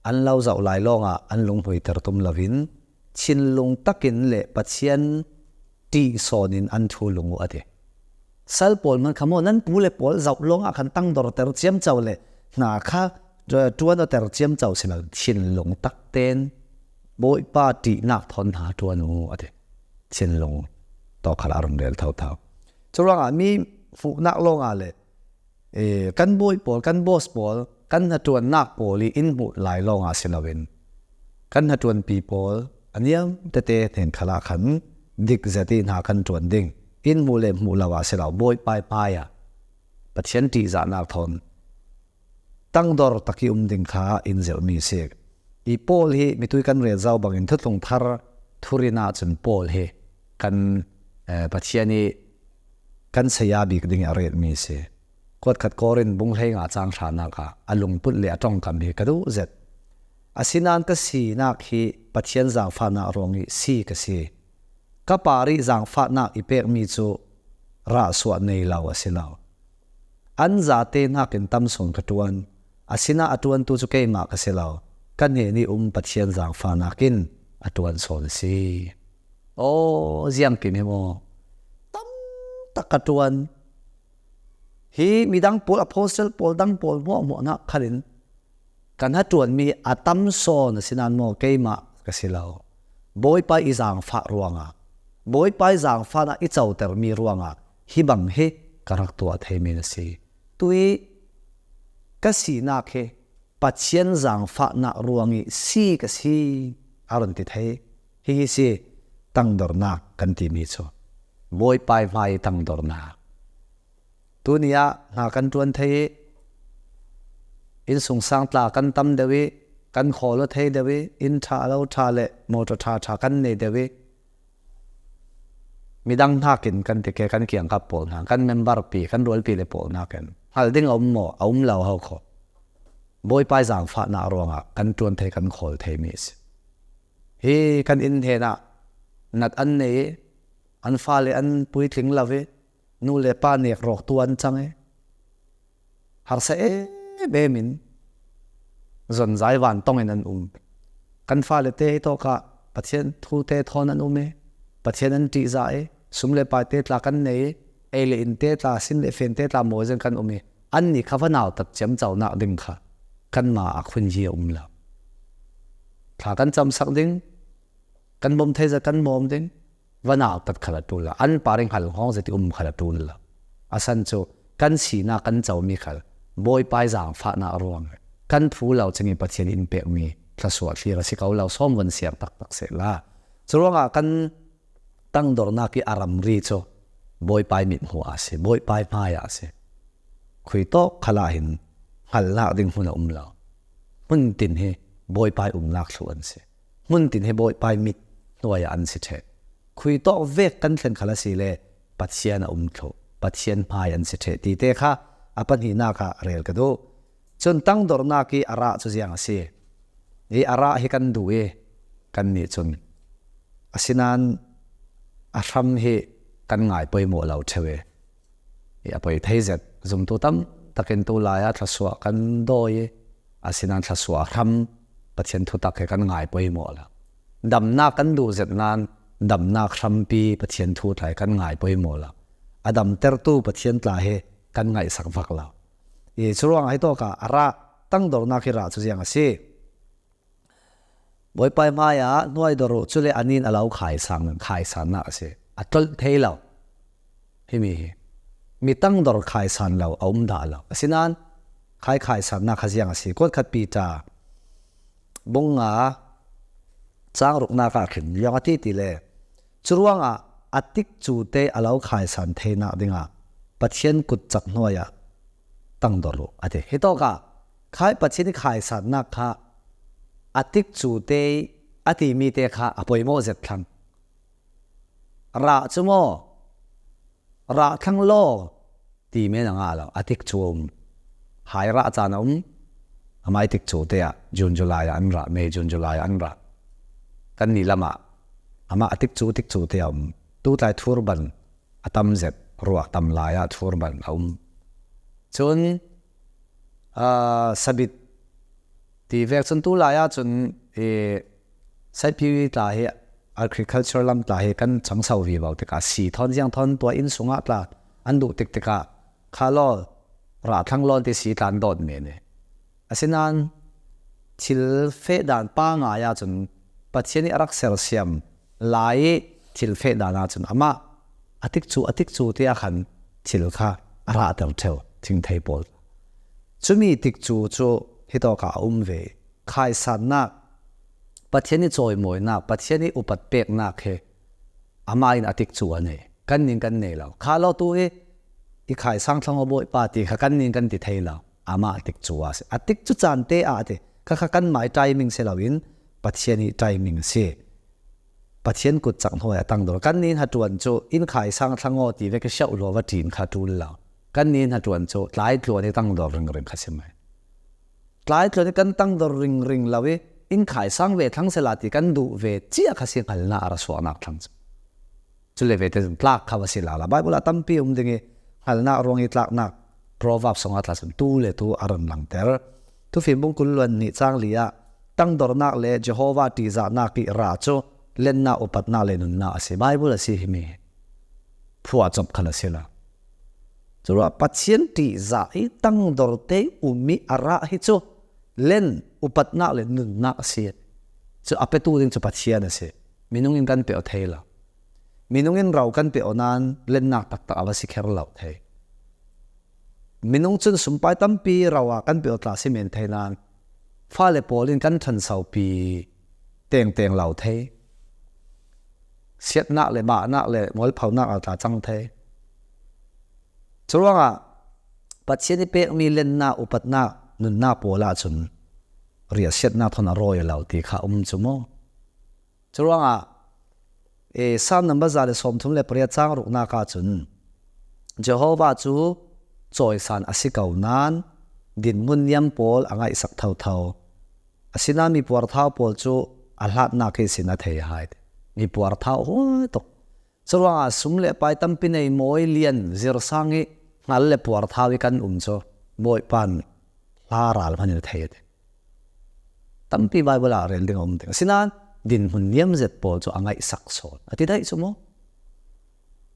an lo zoh lai lawngah an lunghmuiter tum loin thinlung takin le Pathian ṭih sawnin an thu lung uh a ti. Sal pawl hmanh kha maw, nan pu le pawl zoh lawngah khan tangdorter ciamco le hna kha ṭuan aw ter ciamco si lo, thinlung takten Bawipa ṭihnak thawn hna ṭuan u, a ti. Thinlung tawk khalah a run rel thotho. Curuangah mi hmuhnak lawngah le, eh, kan bawi pawl, kan boss pawl, kan hnaṭuannak pawl i in hmuh lai lawngah si loin kan hnaṭuanpi pawl a niam tete hnen khalah khan dik zet i hna kan ṭuan ding. In hmuh le hmuh lo ah si lo, Bawipa i hmaiah Pathian ṭihzahnak thawn tangdor tak i um ding kha in zirhmi si. I Paul hi mitui kan rel zo bangin Thuthlung Thar thurin ahcun Paul hi kan, eh, Pathian i kan saya bik ding i a retmi si. Kuatkhat Korin bung hleinga cang hranak ah a lungput le a ṭongkam hi ka duh zet. Asinain ka sinak hi Pathian zaangfahnak ruang i si ka si. Ka parih zaangfahnak i pekmi cu rahsuah nei lo a si lo. An zate hnakin tam sawn ka ṭuan. Asinain a ṭuantu cu keimah ka si lo. Ka hnen i um Pathian zaangfahnak in a ṭuan sawn a si. Aw, ziangkim hi maw? Tam tak ka ṭuan. Hi midang pawl, apostle pawl dang pawl hmuahhmuah hna khalin kan hnaṭuanmi a tam sawn a si nain maw, keimah ka si lo. Bawipa i zaangfah ruangah, Bawipa i zaangfahnak i cotermi ruangah hi bang hi ka rak tuah theimi na si. Tui ka sinak hi Pathian zaangfahnak ruang i si ka si, a run ti thei. Hihi si tangdornak kan timi cu. Bawipa i hmai tangdornak. Tuni ah hna kan ṭuan thei i, innsungsang tla kan tam deuh i, kan khawl aw thei deuh i, inn ṭha lo ṭha le motor ṭha ṭha kan nei deuh i, midang hnakin kan ti ke, kan kiangkap pawl hna, kan member pi, kan rualpi le pawl hnakin hngal ding a um maw, a um lo ho kho. Bawipa i zaangfahnak ruangah kan ṭuan thei, kan khawl theimi a si. Hi kan inn hnenah nat an nei i, an fale an puitling lo i, nu le pa nek rawktu an cang i, harsa em em in zonzai vantong in an um. Kan fale te hi tawkah Pathian thu te thawn an um i, Pathian an ṭihzah i, sum le pai te tla kan nei i, ei le in te tla, sin le fen te tla mawi zeng kan um i, annih kha va nautat ciamconak ding kha kanmah a khun hi a um lo. Thla kan camsak ding, kan bawm thei zat kan bawm ding, va nautat khal a ṭul lo. An par i hngal hngawng zat i um khal a ṭul lo. A san cu kan sinak kan comi khal Bawipa i zaangfahnak ruang kan phu lo cingin Pathian in pekmi thlasuah thlir a si ko lo, sawm van siar taktak sehla. Curuangah kan tangdornak i a ramri cu Bawipa i mithmuh ah a si, Bawipa i hmai ah a si. Khui tawk khalah hin hngalnak ding hmun a um lo. Hmun tin hi Bawipa i umnak thluh an si. Hmun tin hi Bawipa i mit hnuai ah an si ṭheh. Khui tawk vek kan thlen khal a si le Pathian a um thluh, Pathian hmai an si ṭheh ti te kha a pahnihnak ah rel ka duh. Cun tangdornak i a rah cu ziang a si. I a rah hi kan duh i kannih cun, asinain a hram hi kan ngai poimawh lo ṭheu i, i a poi thei zet. Zumtu tam takin tu lai ah thlasuah kan dawi i, asinain thlasuah hram Pathian thutak hi kan ngai poimawh lo. Damnak kan duh zet nain damnak hrampi Pathian thu tlai kan ngai poimawh lo. A damtertu Pathian tla hi kan ngaihsak vak lo. I curuangah hi tawkah a rah, tangdornak hi rah cu ziang a si. Bawipa i hmaiah hnuai dor uh, cule a nin a lo khaisan, khaisannak a si. A tlolh thei lo. Himi hi mi tangdor khaisan lo a um dah lo. Asinain khai khaisannak kha ziang a si. Kuatkhat Peter bung nga cang ruknak ah khin ziang a ti ti le, curuangah a tikcu te a lo khaisan theinak dingah Pathian kutcak hnuai ah tangdor uh, a ti. Hi tawkah khai Pathian i khaisannak kha a tikcu te a timi te kha a poimawh zet thlang. Rah cu maw, rah thlang law ti men a ngah lo, a tikcu a um. Hai rah caan a um. Amah i tikcu te ah June, July ah an rah, May, June, July ah an rah. Kannih lam ah amah a tikcu, tikcu te a um. Tutlai thurban a tam zet, ruah tam lai ah thurban a um. Cun, aa, sabit ti vek cun tu lai ah cun, i, Saipi tla hi agriculture lam tla hi kan cangso vivo tikah si thawn ziang thawn tua inn sungah tla an duh tik tikah kha law, rah thlang law ti si tla an dawt men i. Asinan thil feh dan pangai ahcun Pathian ih a rak sersiam lai ih thil feh dan ahcun amah a tikcu, a tikcu tiah khan thil kha a rahter ṭheu, thingthei pawl. Cumi tikcu cu hitawkah a um ve. Khaisannak, Pathian ih cawimawinak, Pathian ih upat peknak hi amah in a tikcu a nei. Kannih in kan nei lo. Kha lo tu hi i khaisang thlangaw Bawipa ti kha kannih in kan ti thei lo. Amah a tikcu a si. A tikcu caan te ah a ti. Kha kha kanmah ih timing si loin Pathian ih timing a si. Pathian kut cak hnuai a tangdor. Kannih in hatuan cu in khaisang thlangaw ti vek i siauh lua va ṭin kha ṭul lo. Kannih in hatuan cu tlaitluan ih tangdor ringring kha si mai. Tlaitluan ih kan tangdor ringring lo ih in khaisang ve thlang sehla ti kan duh ve cia kha si hngalnak a ra suaknak thlang cu. Cule vete cun tlak kha va si lala. Bible ah tampi um ding ih hngalnak ruang ih tlaknak Proverbs song ah tla cun tu le tu a run langter. Thufim bung kul le hnih cang li ah tangdornak le Jehovah ṭihzahnak ih rah cu lennak, upatnak le nunnak a si. Bible a si himi. Phuah cop khal a si lo. Curuah Pathian ṭihzah ih tangdor te ih um ih a rah hi cu len, upatnak le nunnak a si. Cu a petu ding cu Pathian a si. Minung in kan pe aw thei lo. Minung in ro kan pe aw nain lennak taktak a va si kher lo thei. Minung cun sumpai tampi ro ah kan pe aw tla si men thei nain fale pawl in kan ṭhansopi tengteng lo thei. Siatnak le mahnak le mualphonak a tla cang thei. Curuangah Pathian ih pekmi lennak, upatnak, nunnak pawl ahcun riahsiatnak thawn a rawi a lo ti kha a um cu mu. Curuangah, e, Salm number za le sawmthum le pariat cang ruknak ahcun Jehovah cu cawisan a si ko nain dinhmun niam pawl a ngaihsak thotho. Asinain mi puarthau pawl cu a hlatnak ihsin a thei hai. Mi puarthau huai tuk. Curuangah sum le pai tampi nei, mawi lian, zirsang ih hngal le puarthau ih kan um cu Bawipa in hla ral hman in a thei a ti. Tampi Bible ah rel ding a um ding. Asinain dinhmun niam zet pawl cu a ngaihsak sawn a ti daih cu mu.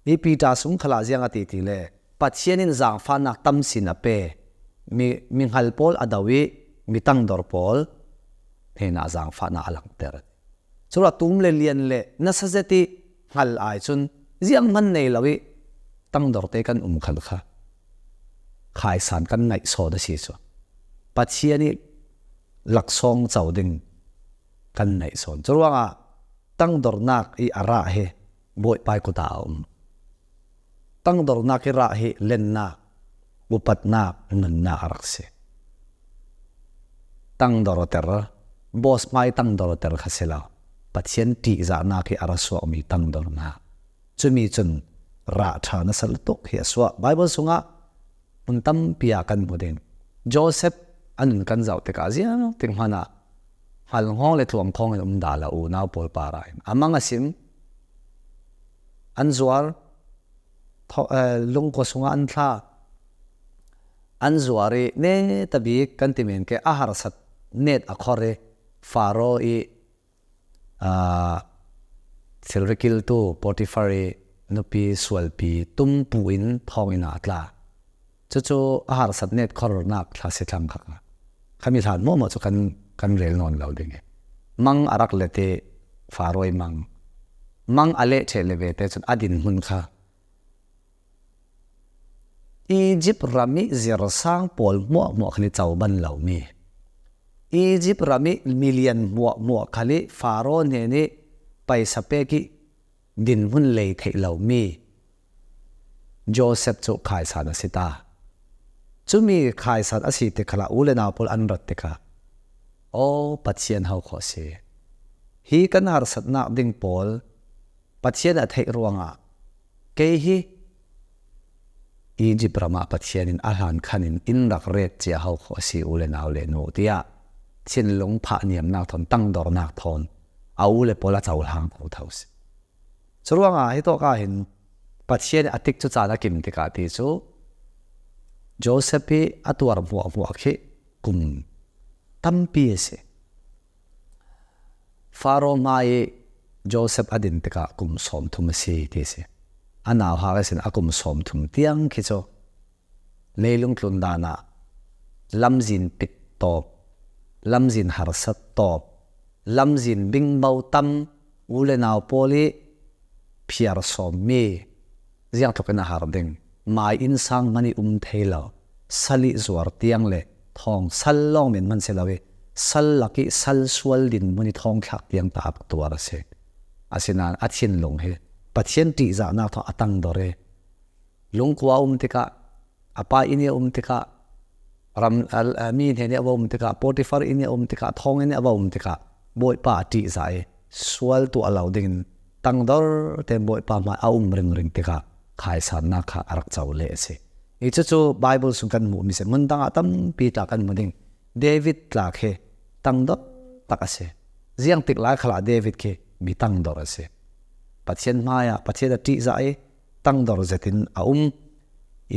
Hi Peter sung khalah ziang a ti ti le Pathian in zaangfahnak tam sin a pe. Mi, mi hngal pawl a do ih mi tangdor pawl hnenah zaangfahnak a langter. Curuah tum le lian le nasa zet ih hngal ai cun zianghman nei lo ih tangdor te kan um khal kha khaisan kan ngaih sawn a si cu. Pathian ih laksawng co ding kan neih sawn. Curuangah tangdornak ih a rah hi Bawipa ih kut ah a um. Tangdornak ih rah hi lennak, upatnak, nunnak a rak si. Tangdorter, boss hmai tangdorter kha si lo. Pathian ṭihzahnak ih a ra suakmi tangdornak. Cumi cun rah ṭha nasa lutuk hi a suak. Bible sungah hmun tampi ah kan hmu ding. Joseph a nun kan zoh tikah ziangtik hmanah hngalhngaw le tluangkhawng in um dah lo unau pawl parah in a mang a sim. An zuar, thaw-, eh, lungkua sungah an thla. An zuar ih netabik kan ti men ke a harsat net a khor ih Faro ih aa, thilri kiltu Potifar ih nupi sualpi tumpu in thawnginn ah a tla. Cucu a harsat net khornak thla si thlang kha. Khami hlan hmuahhmuah cu kan, kan rel nawn lo ding ih. Mang a rak let ih Faro ih mang. Mang a leh ṭheh le vete cun a dinhmun kha Egypt ram ih zirsang pawl hmuahhmuah khan ih coban lomi, Egypt ram ih milian hmuahhmuah khal ih Faro hnenih paisa pek ih dinhmun lei theih lomi Joseph cu khaisan a si ta. Cumi khaisan a si tik khalah u le nau pawl an rat tikah, aw, Pathian ho khawh a si. Hi kan harsatnak ding pawl Pathian a theih ruangah kei hi Egypt ramah Pathian in a hlan khan in in rak ret cia ho khawh a si u le nau le nu, tiah thinlung phah niamnak thawn, tangdornak thawn a u le pawl a cohlang thotho si. Curuangah hitawk ah hin Pathian a tikcu caan a kim tikah ti cu Joseph ih a tuar hmuahhmuah khi kum tampi a si. Faro hmai ih Joseph a din tikah kum sawmthum a si ti a si. A nauhak ihsin a kum sawmthum tiang khi cu leilung tlun dan ah lamzin pit tawp, lamzin harsat tawp, lamzin bingbo tam, u le nau pawl i phiar sawm mi, ziangtlukin a har ding. Mai innsang hman i um thei lo, sal i zuar tiang le thawng sal lawng min hman si lo i, sal lak i sal sual dinmun i thawng thlak tiang ta a tuar a si. Asinain a thinlung hi Pathian ṭihzahnak thaw a tangdor i, lungkua a um tikah, a pa inn i a um tikah, ram, a, a, mi hnen i a va um tikah, Potifar inn i a um tikah, thawng inn i a va um tikah, Bawipa a ṭihzah i sual tuah lo dingin tangdor tein Bawipa hmai a um ringring tikah khaisannak kha a rak co leh a si. Hi cucu Bible sung kan hmuh mi si, hmun dangah tampi tla kan hmu ding. David tla khi tangdor tak a si. Ziangtik lai khalah David khi mi tangdor a si. Pathian hmaiah Pathian a ṭihzah i tangdor zetin a um.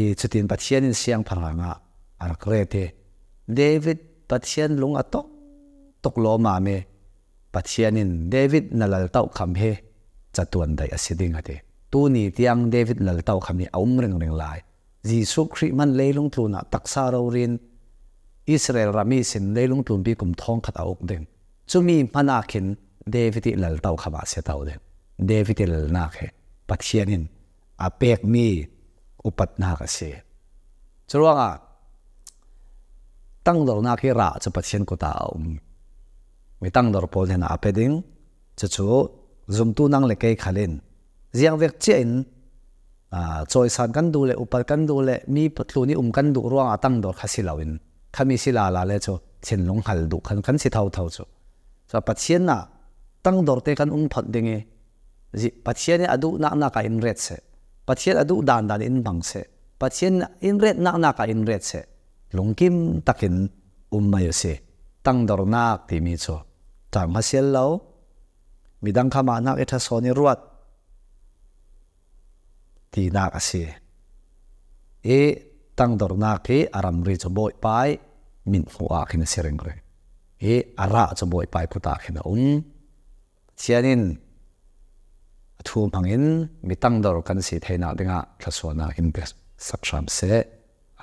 I cutin Pathian in siangpahrang ah a rak ret i, David Pathian lung a tawk tuk lawmam i, Pathian in David na lal tokham hi catuan daih a si ding a ti. Tuni tiang David lal tokham hi a um ringring lai. Jesuh Khrih hman leilung tlunah taksa rori in Israel ram ihsin leilung tlunpi kum thawngkhat a uk ding. Cumi hmanah khin David i lal tokham ah a si to ding. David i lalnak hi Pathian in a pekmi upatnak a si. Curuangah tangdornak i rah cu Pathian kut ah a um. Mi tangdor pawl hnenah a pe ding. Cucu zumtu nang le kei khal in ziangvek cia in, aa, cawisan kan duh le upat kan duh le mi tlun i um kan duh ruangah tangdor kha si loin, khami si lala le cu thinlung hngal duh khan kan si thotho cu. Cun Pathian ah tangdor te kan um phot ding i, zi-, Pathian i a duh naknak ah in ret seh, Pathian a duh dandan in hmang seh, Pathian in ret naknak ah in ret seh, lungkim takin um mai uh si. Tangdornak timi cu ṭang hmasial lo, midang kha mah hnak i ṭha sawn i ruat tinak a si. I tangdornak hi a ramri cu Bawipa i mithmuh ah khin a si ringring. I a rah cu Bawipa i kut ah khin a um. Pathian in a thu hmangin mi tangdor kan si theinak dingah thluasuahnak in pe sak hram seh.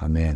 Amen.